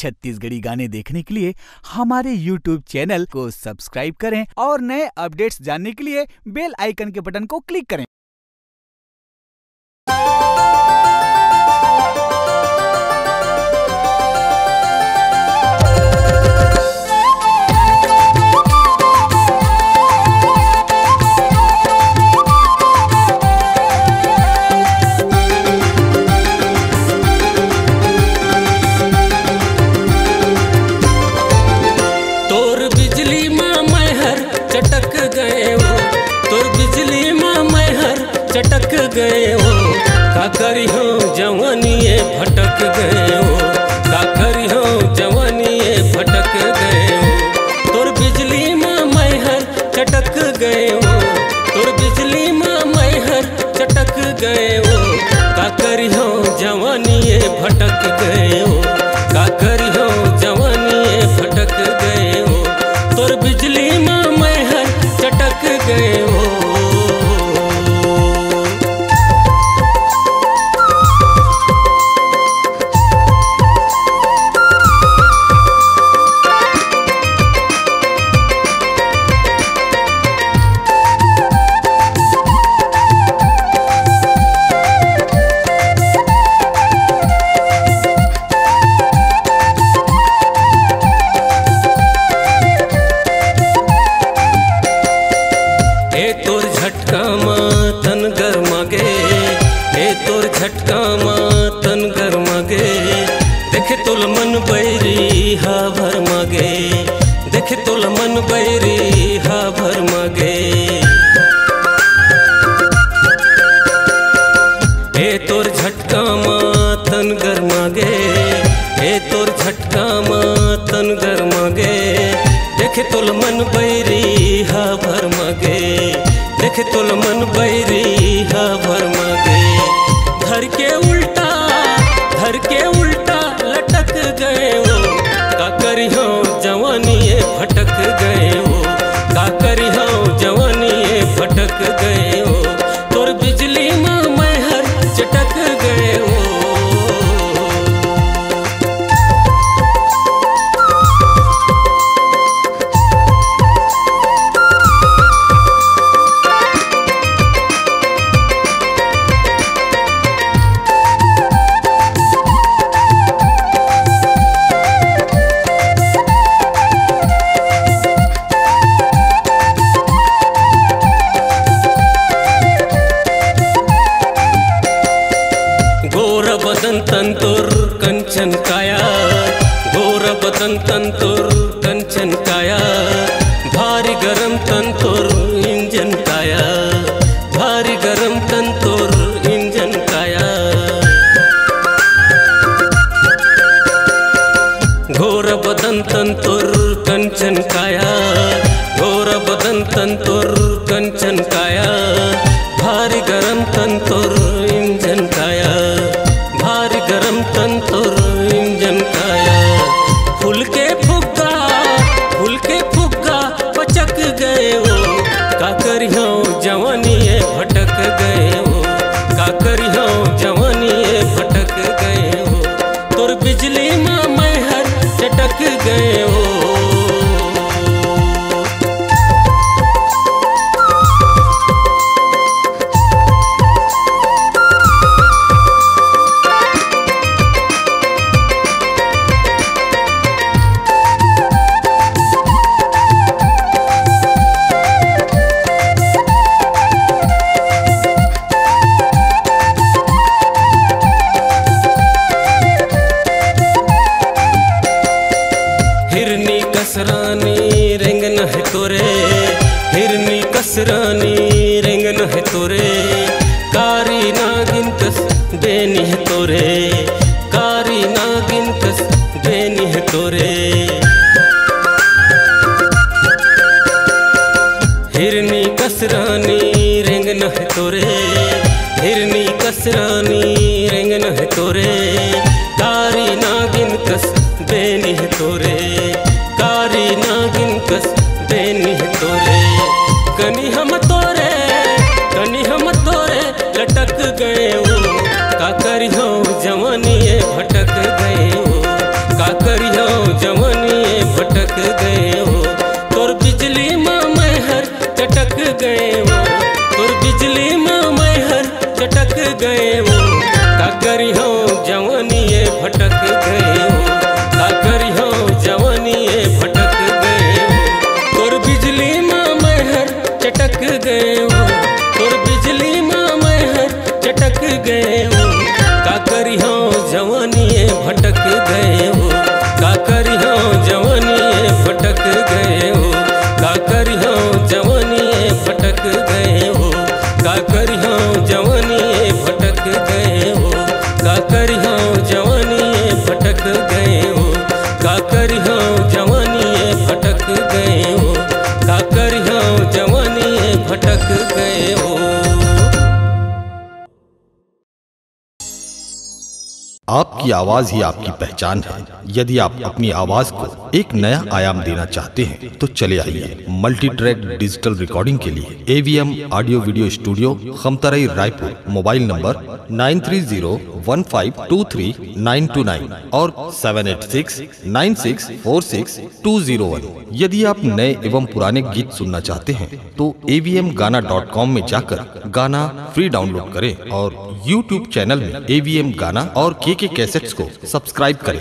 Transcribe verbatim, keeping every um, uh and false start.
छत्तीसगढ़ी गाने देखने के लिए हमारे YouTube चैनल को सब्सक्राइब करें और नए अपडेट्स जानने के लिए बेल आइकन के बटन को क्लिक करें। तोर बिजली मा मैं हर चटक गए हो, तोर बिजली मा मैं हर चटक गए हो। का करिहो जवानी ए भटक गए हो, का करिहो जवानी ए भटक गए हो। तोर बिजली मा मैं हर चटक गए हो, तोर बिजली मा मैं हर चटक गए हो। का करिहो जवानी ए भटक गए हो, का करिहो जवानी ए भटक गए हो। तोर बिजली मा मैं हर चटक गए हो। ए तोर झटका मा तन गरमा गे, ए तोर झटका मा तन गरमा गे। देखे तोल मन बैरी हा भरमा गे, देखे तोल मन बैरी हा भरमा गे। ए तोर झटका मा तन गरमा गे, ए तोर झटका मा तन गरमा गे। देखे तोल मन बैरी हा भरमा गे, देखे तोल मन बैरी हा भरमा गे। धर के उल्टा, धर के उल्टा लटक गए हो। का करिहो जवानी ए भटक गए हो, का करिहो जवानी ए भटक गए हो। तोर बिजली मा मैं हर चटक गए हो। गोरा बदन तन तोर कंचन काया, गोरा बदन तन तोर कंचन काया। भारी गरम तन तोर इंजन काया, भारी गरम तन तोर इंजन काया। गोरा बदन तन तोर कंचन काया, गोरा बदन तन तोर कंचन काया। भारी गरम तन तोर इंजन काया, भारी गरम तन तोर इंजन काया। फूल के फुग्गा, फूल के फुग्गा पचक गए हो। का करिहो जवानी ए भटक गए हो, का करिहो जवानी ए भटक गए हो। तोर बिजली मा मैं हर चटक गए हो। हिरनी कस रानी रेंगना हे तोरे, हिरनी कस रानी रेंगना हे तोरे। कारी नागिन कस बेनी हे तोरे, कारी नागिन कस बेनी हे तोरे। हिरनी कस रानी रेंगना हे तोरे, हिरनी कस रानी रेंगना हे तोरे। कारी नागिन कस बेनी हे तोरे, कारी नागिन कस बेनी हे तोरे। कनी हम तोरे, कनी हम तोरे लटक गए हो। का करिहो जवानी ए भटक गए हो, का करिहो गए हो। आपकी आवाज ही आपकी पहचान है। यदि आप अपनी आवाज को एक नया आयाम देना चाहते हैं, तो चले आइए मल्टी ट्रैक डिजिटल रिकॉर्डिंग के लिए AVM audio video studio, Khamtarai, Raipur. Mobile number nine three zero one five two three nine two nine और seven eight six nine six four six two zero one. यदि आप नए एवं पुराने गीत सुनना चाहते हैं, तो एवीएम गाना डॉट कॉम में जाकर गाना फ्री डाउनलोड करें और यूट्यूब चैनल में एवीएम गाना और केके कैसेट्स को सब्सक्राइब करें।